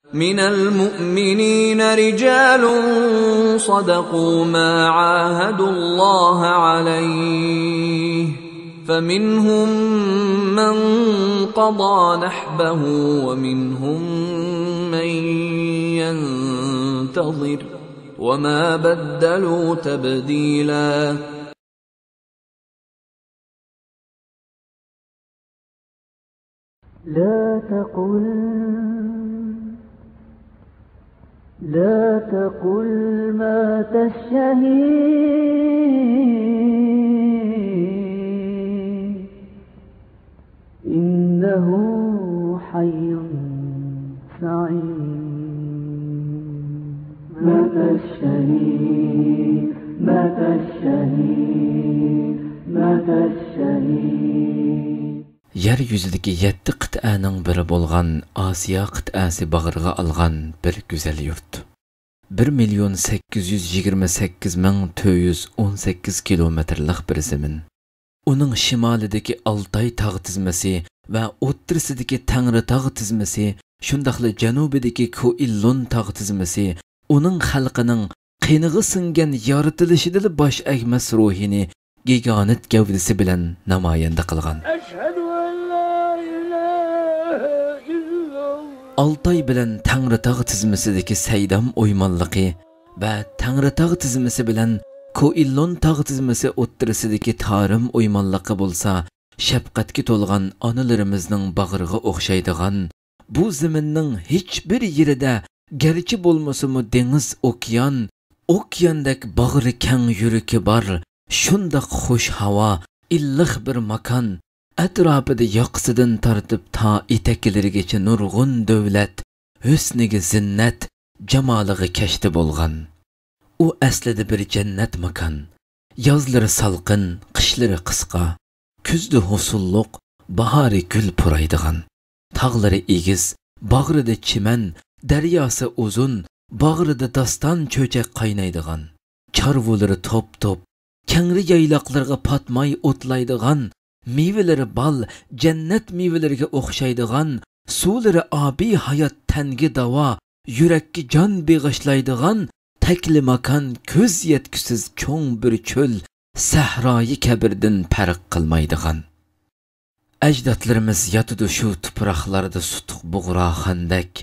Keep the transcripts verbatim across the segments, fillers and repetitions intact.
من المؤمنين رجال صدقوا ما عاهدوا الله عليه، فمنهم من قضى نحبه ومنهم من ينتظر وما بدلوا تبديلا. لا تقل، لا تقل مات الشهيد، إنه حي سعيد. مات الشهيد، مات الشهيد، مات الشهيد. يەر يۈزىدىكى يەتتە قىتئەنىڭ بىرى بولغان ئاسىيا قىتئەسى باغرىغا ئالغان بىر گۈزەل يۇرت. بىر مىليون سەككىز يۈز يىگىرمە سەككىز مىڭ تۆت يۈز ئون سەككىز كىلومېتىرلىق بىر زېمىن. ئۇنىڭ شىمالىدىكى ئالتاي تاغ تىزمىسى ۋە ئوتتۇرىسىدىكى تەڭرىتاغ تىزمىسى، شۇنداقلا جەنۇبىدىكى كوئىللون تاغ تىزمىسى ئۇنىڭ خەلقىنىڭ قېنىغا سىڭگەن يارىتىلىشىدىلا باش ئەگمەس روھىنى گىگانت گەۋدىسى بىلەن نامايەندە قىلغان. ئەشھەدۇ ئەن لا ئىلاھە ئىللاللاھ. ئالتاي بىلەن تەڭرىتاغ تىزمىسىدىكى سەيدام ئويمانلىقى ۋە تەڭرىتاغ تىزمىسى بىلەن كوئىللون تاغ تىزمىسى ئوتتۇرىسىدىكى تارىم ئويمانلىقى بولسا شەپقەتكە تولغان ئانىلىرىمىزنىڭ باغرىغا ئوخشايدىغان، بۇ زېمىننىڭ ھېچبىر يېرىدە گەرچە بولمىسىمۇ دېڭىز، ئوكيان، ئوكياندەك باغرى كەڭ، يۈرىكى بار، شۇنداق خۇش ھاۋا، ئىللىق بىر ماكان، ئەتراپىدا ياقىسىدىن تارتىپ تا ئېتەكلىرىگىچە نۇرغۇن دۆلەت، ھۆسنىگە زىننەت، جامالىغا كەشتە بولغان. ئۇ ئەسلىدە بىر جەننەت ماكان. يازلىرى سالقىن، قىشلىرى قىسقا، كۈزدە ھوسۇللۇق، باھارى گۈل پۇرايدىغان. تاغلىرى ئېگىز، باغرىدا چىمەن، دەرياسى ئۇزۇن، باغرىدا داستان چۆچەك قاينايدىغان. چارۋىلىرى توپ-توپ، كەڭرى يايلاقلىرىغا پاتماي ئوتلايدىغان، مېۋىلىرى بال، جەننەت مېۋىلىرىگە ئوخشايدىغان، سۇلىرى ئابىي ھايات، تەنگە داۋا، يۈرەككە جان بېغىشلايدىغان تەكلىماكان، كۆز يەتكۈسىز چوڭ بىر چۆل، سەھرايى كەبىردىن پەرق قىلمايدىغان. ئەجدادلىرىمىز ياتىدۇ شۇ تۇپراقلاردا سۇتۇق بۇغراخاندەك،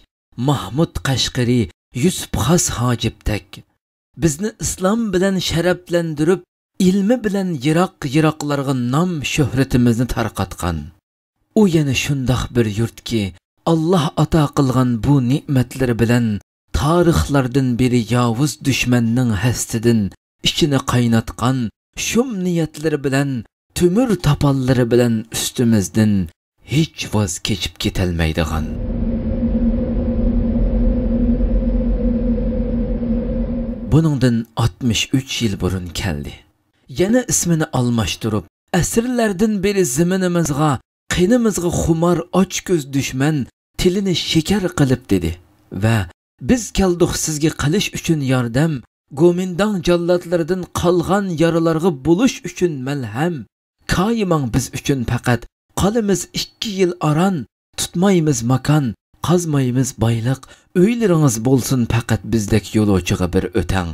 ماھمۇد قەشقىرى، يۈسۈپ خاس ھاجىپتەك. بىزنى ئىسلام بىلەن شەرەپلەندۈرۈپ، ئىلمى بىلەن يىراق-يىراقلارغا نام شۆھرىتىمىزنى تارقاتقان. ئۇ يەنە شۇنداق بىر يۇرتكى، ئاللاھ ئاتا قىلغان بۇ نېمەتلىرى بىلەن تارىخلاردىن بېرى ياۋۇز دۈشمەننىڭ ھەسىتىدىن ئىچىنى قايناتقان، شۇم نىيەتلىرى بىلەن، تۆمۈر تاپانلىرى بىلەن ئۈستىمىزدىن ھېچ ۋاز كېچىپ كېتەلمەيدىغان. بۇنىڭدىن ئاتمىش ئۈچ يىل بۇرۇن كەلدى. يەنە ئىسمىنى ئالماشتۇرۇپ، ئەسىرلەردىن بېرى زېمىنىمىزغا، قېنىمىزغا خۇمار ئاچكۆز دۈشمەن تىلىنى شېكەر قىلىپ دېدى ۋە بىز كەلدۇق سىزگە قىلىش ئۈچۈن ياردەم، گومىنداڭ جاللاتلىرىدىن قالغان يارىلارغا بولۇش ئۈچۈن مەلھەم. كايىماڭ بىز ئۈچۈن پەقەت، قالىمىز ئىككى يىل ئاران، تۇتمايمىز ماكان، قازمايمىز بايلىق، ئۆيلىرىڭىز بولسۇن پەقەت بىزدەك يولۇچىغا بىر ئۆتەڭ.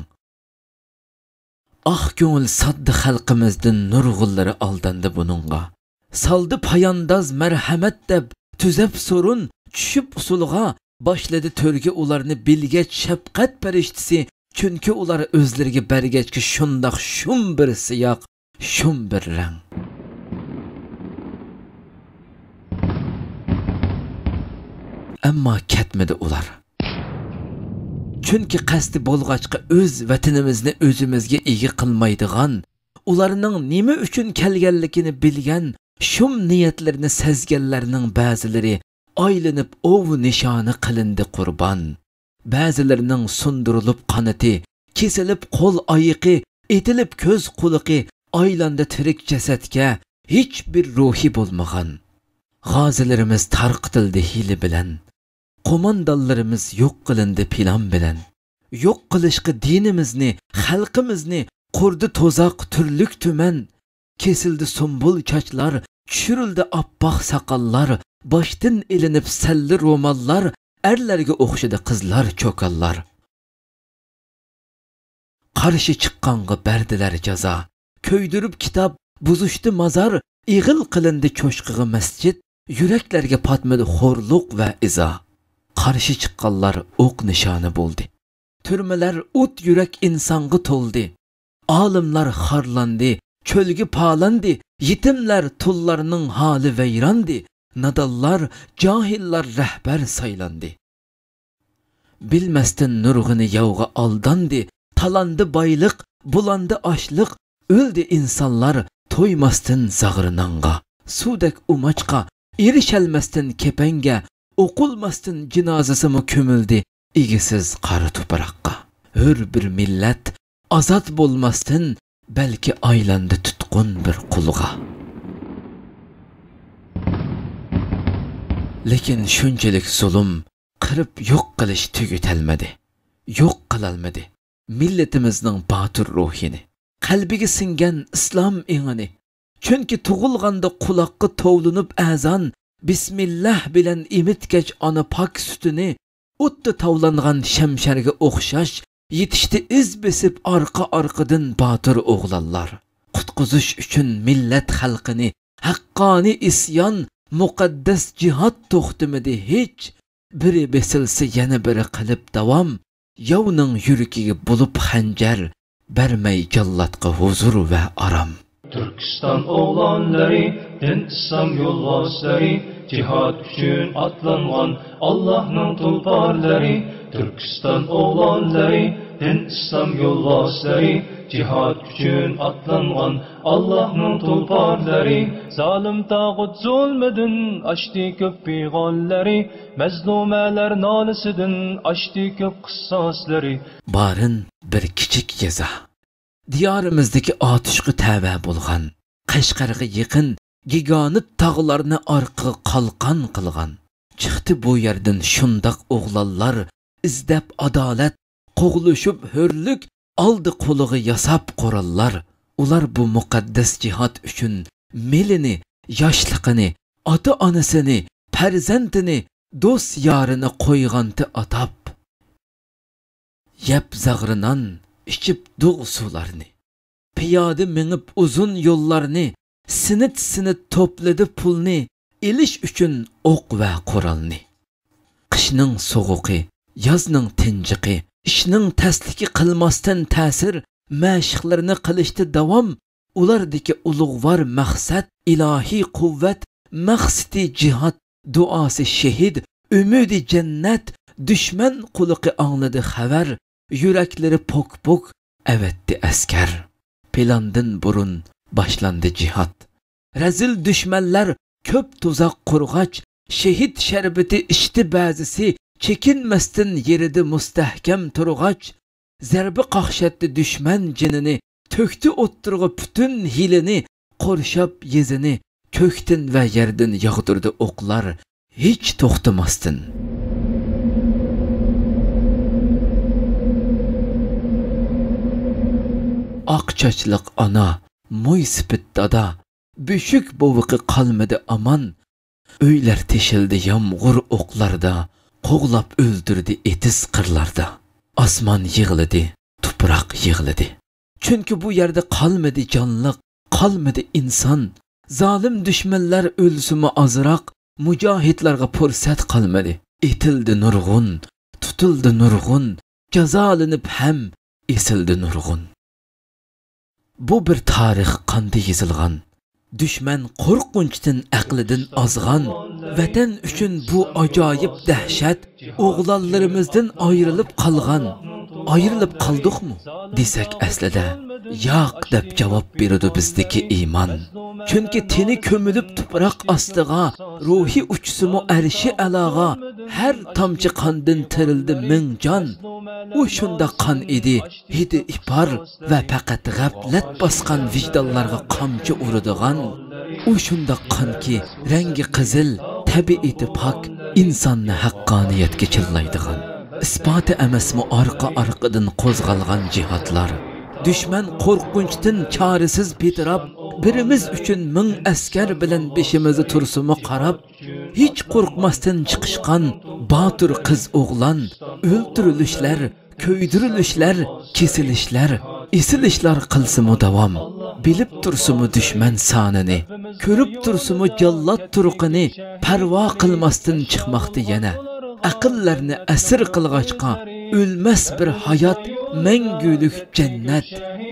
ئاق كۆڭۈل ساددا خەلقىمىزدىن نۇرغۇنلىرى ئالداندى بۇنىڭغا. سالدى پايانداز مەرھەمەت دەپ تۈزەپ سورۇن، چۈشۈپ ئۇسۇلغا، باشلىدى تۆرگە ئۇلارنى بىلگەچ شەپقەت پەرىشتىسى، چۈنكى ئۇلار ئۆزلىرىگە بەرگەچكە شۇنداق شۇم بىر سىياق، شۇم بىر رەڭ. ئەمما كەتمىدى ئۇلار. چۈنكى قەستى بولغاچقا ئۆز ۋەتىنىمىزنى ئۆزىمىزگە ئىگە قىلمايدىغان، ئۇلارنىڭ نېمە ئۈچۈن كەلگەنلىكىنى بىلگەن، شۇم نىيەتلىرىنى سەزگەنلەرنىڭ بەزىلىرى ئايلىنىپ ئوۋ نىشانى قىلىندى قۇربان. بەزىلىرىنىڭ سۇندۇرۇلۇپ قانىتى، كېسىلىپ قول ئايىقى، ئېتىلىپ كۆز قۇلىقى، ئايلاندى تىرىك جەسەتكە ھېچبىر روھى بولمىغان. غازىلىرىمىز تارقىتىلدى ھىيلە بىلەن. قوماندانلىرىمىز يوق قىلىندى پىلان بىلەن. يوق قىلىشقا دىنىمىزنى، خەلقىمىزنى قۇردى تۇزاق تۈرلۈك تۈمەن. كېسىلدى سۇمبۇل چاچلار، چۈشۈرۈلدى ئاپئاق ساقاللار، باشتىن ئېلىنىپ سەللە روماللار، ئەرلەرگە ئوخشىدى قىزلار، چوكانلار. قارشى چىققانغا بەردىلەر جازا. كۆيدۈرۈپ كىتاب، بۇزۇشتى مازار، ئېغىل قىلىندى چوشقىغا مەسچىت، يۈرەكلەرگە پاتمىدى خورلۇق ۋە ئىزا. قارشى چىققانلار ئوق نىشانى بولدى. تۈرمىلەر ئوت يۈرەك ئىنسانغا تولدى. ئالىملار خارلاندى، چۆلگە پالاندى، يېتىملەر، تۇللارنىڭ ھالى ۋەيراندى، نادانلار، جاھىللار رەھبەر سايلاندى. بىلمەستىن نۇرغۇنى ياۋغا ئالداندى، تالاندى بايلىق، بۇلاندى ئاشلىق، ئۆلدى ئىنسانلار تويماستىن زاغرا نانغا. سۇدەك ئۇماچقا، ئېرىشەلمەستىن كېپەنگە، ئوقۇلماستىن جىنازىسىمۇ كۆمۈلدى ئىگىسىز قارا تۇپراققا. ھۆر بىر مىللەت ئازاد بولماستىن، بەلكى ئايلاندى تۇتقۇن بىر قۇلغا. لېكىن شۇنچىلىك زۇلۇم، قىرىپ يوق قىلىش تۈگىتەلمىدى، يوق قىلالمىدى مىللىتىمىزنىڭ باتۇر روھىنى، قەلبىگە سىڭگەن ئىسلام ئېڭىنى. چۈنكى تۇغۇلغاندا قۇلاققا توۋلىنىپ ئەزان، بىسمىللاھ بىلەن ئېمىتكەچ ئانا پاك سۈتىنى، ئوتتا تاۋلانغان شەمشەرگە ئوخشاش، يېتىشتى ئىز بېسىپ ئارقا-ئارقىدىن باتۇر ئوغلانلار. قۇتقۇزۇش ئۈچۈن مىللەت خەلقىنى ھەققانىي ئىسيان، مۇقەددەس جىھاد توختىمىدى ھېچ. بىرى بېسىلسا يەنە بىرى قىلىپ داۋام، ياۋنىڭ يۈرىكىگە بولۇپ خەنجەر، بەرمەي جاللاتقا ھۇزۇر ۋە ئارام. تۈركىستان ئوغلانلىرى، دىن ئىسلام يولۋاسلىرى، جىھاد ئۈچۈن ئاتلانغان ئاللاھنىڭ تۇلپارلىرى. تۈركىستان ئوغلانلىرى، دىن ئىسلام يولۋاسلىرى، جىھاد ئۈچۈن ئاتلانغان ئاللاھنىڭ تۇلپارلىرى. زالىم تاغۇت زۇلمىدىن ئاچتى كۆپ پىغانلىرى، مەزلۇمەلەر نالىسىدىن ئاچتى كۆپ قىساسلىرى. بارىن بىر كىچىك يېزا. دىيارىمىزدىكى ئاتۇشقا تەۋە بولغان، قەشقەرگە يېقىن گىگانت تاغلارنى ئارقىغا قالقان قىلغان. چىقتى بۇ يەردىن شۇنداق ئوغلانلار، ئىزدەپ ئادالەت، قوغلىشىپ ھۆرلۈك، ئالدى قولىغا ياساپ قوراللار. ئۇلار بۇ مۇقەددەس جىھاد ئۈچۈن مېلىنى، ياشلىقىنى، ئاتا-ئانىسىنى، پەرزەنتىنى، دوست-يارىنى قويغانتى ئاتاپ. يەپ زاغرا نان، ئىچىپ دۇغ سۇلارنى. پىيادە مېڭىپ ئۇزۇن يوللارنى، سىنىت-سىنىت توپلىدى پۇلنى، ئېلىش ئۈچۈن ئوق ۋە قورالنى. قىشنىڭ سوغۇقى، يازنىڭ تىنجىقى، ئىشنىڭ تەسلىكى قىلماستىن تەسىر، مەشىقلىرىنى قىلىشتا داۋام. ئۇلاردىكى ئۇلۇغۋار مەقسەت، ئىلاھىي قۇۋۋەت، مەقسىتى جىھاد، دۇئاسى شېھىت، ئۈمىدى جەننەت، دۈشمەن قۇلىقى ئاڭلىدى خەۋەر، يۈرەكلىرى پوك-پوك ئەۋەتتى ئەسكەر. پىلاندىن بۇرۇن باشلاندى جىھاد. رەزىل دۈشمەنلەر كۆپ تۇزاق قۇرغاچ، شېھىت شەربىتى ئىچتى بەزىسى، چېكىنمەستىن يېرىدە مۇستەھكەم تۇرغاچ، زەربە قاقشاتتى دۈشمەن جېنىنى، تۆكتى ئوتتۇرىغا پۈتۈن ھىيلىنى، قورشاپ يېزىنى كۆكتىن ۋە يەردىن ياغدۇردى ئوقلار ھېچ توختىماستىن. ئاق چاچلىق ئانا، موي سېپىت دادا، بۆشۈك بوۋىقى قالمىدى ئامان. ئۆيلەر تېشىلدى يامغۇر ئوقلاردا، قوغلاپ ئۆلتۈردى ئېتىز قىرلاردا. ئاسمان يىغلىدى، تۇپراق يىغلىدى. چۈنكى بۇ يەردە قالمىدى جانلىق، قالمىدى ئىنسان. زالىم دۈشمەنلەر ئۆلسىمۇ ئازراق، مۇجاھىدلارغا پۇرسەت قالمىدى. ئېتىلدى نۇرغۇن، تۇتۇلدى نۇرغۇن، جازالىنىپ ھەم ئېسىلدى نۇرغۇن. بۇ بىر تارىخ قاندا يېزىلغان. دۈشمەن قورقۇنچتىن ئەقلىدىن ئازغان. ۋەتەن ئۈچۈن بۇ ئاجايىپ دەھشەت، ئوغلانلىرىمىزدىن ئايرىلىپ قالغان. ئايرىلىپ قالدۇقمۇ دېسەك ئەسلىدە، ياق دەپ جاۋاب بېرىدۇ بىزدىكى ئىمان. چۈنكى تېنى كۆمۈلۈپ تۇپراق ئاستىغا، روھى ئۇچسىمۇ ئەرشى ئەلاغا، ھەر تامچە قاندىن تىرىلدى مىڭ جان. ئۇ شۇنداق قان ئىدى، ھىدى ئىپار ۋە پەقەت غەپلەت باسقان ۋىجدانلارغا قامچا ئۇرىدىغان. ئۇ شۇنداق قانكى، رەڭگى قىزىل، تەبىئىتى پاك، ئىنساننى ھەققانىيەتكە چىللايدىغان. ئىسپاتى ئەمەسمۇ ئارقا-ئارقىدىن قوزغالغان جىھادلار. دۈشمەن قورقۇنچتىن چارىسىز پىتىراپ، بىرىمىز ئۈچۈن مىڭ ئەسكەر بىلەن بېشىمىزدا تۇرسىمۇ قاراپ، ھېچ قورقماستىن چىقىشقان باتۇر قىز-ئوغلان، ئۆلتۈرۈلۈشلەر، كۆيدۈرۈلۈشلەر، كېسىلىشلەر، ئېسىلىشلار قىلسىمۇ داۋام، بىلىپ تۇرسىمۇ دۈشمەن سانىنى، كۆرۈپ تۇرسىمۇ جاللات تۇرقىنى، پەرۋا قىلماستىن چىقماقتا يەنە. ئەقىللەرنى ئەسىر قىلغاچقا، ئۆلمەس بىر ھايات، مەڭگۈلۈك جەننەت،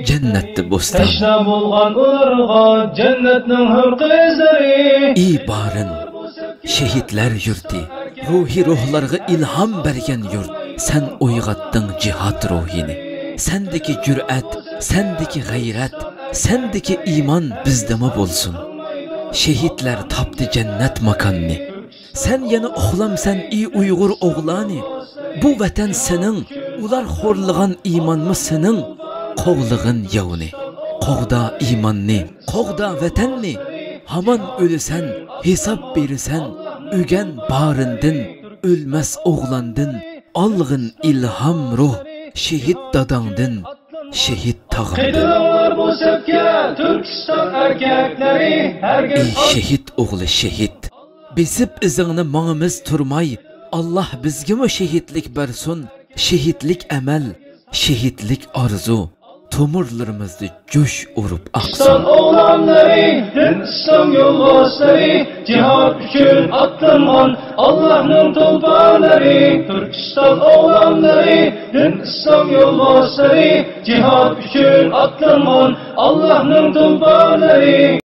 جەننەتتە بوستان. تەشنا بولغان ئۇلارغا جەننەتنىڭ ھۆر قىزلىرى. ئى بارىن، شېھىتلەر يۇرتى، روھى روھلارغا ئىلھام بەرگەن يۇرت، سەن ئويغاتتىڭ جىھاد روھىنى. سەندىكى جۈرئەت، سەندىكى غەيرەت، سەندىكى ئىمان بىزدىمۇ بولسۇن. شېھىتلەر تاپتى جەننەت ماكاننى. سەن يەنە ئۇخلامسەن، ئى ئۇيغۇر ئوغلانى؟ بۇ ۋەتەن سېنىڭ، ئۇلار خورلىغان ئىمانمۇ سېنىڭ. قوغلىغىن ياۋنى، قوغدا ئىماننى، قوغدا ۋەتەننى. ھامان ئۆلىسەن، ھېساب بېرىسەن. ئۆگەن بارىندىن، ئۆلمەس ئوغلاندىن. ئالغىن ئىلھام روھ شېھىت داداڭدىن، شېھىت تاغاڭدىن. قېتىلىڭلار بۇ سەپكە، تۈركىستان ئەركەكلىرى، ھەرگىز ئى شېھىت ئوغلى شېھىت! بېسىپ ئىزىڭنى ماڭىمىز تۇرماي، ئاللاھ بىزگىمۇ شېھىتلىك بەرسۇن، شېھىتلىك ئەمەل، شېھىتلىك ئارزۇ، تومۇرلىرىمىزدا جۇش ئۇرۇپ ئاقسۇن. تۈركىستان ئوغلانلىرى، دىن ئىسلام يولۋاسلىرى، جىھاد ئۈچۈن ئاتلانغان ئاللاھنىڭ تۇلپارلىرى. تۈركىستان ئوغلانلىرى، دىن ئىسلام يولۋاسلىرى، جىھاد ئۈچۈن ئاتلانغان ئاللاھنىڭ تۇلپارلىرى.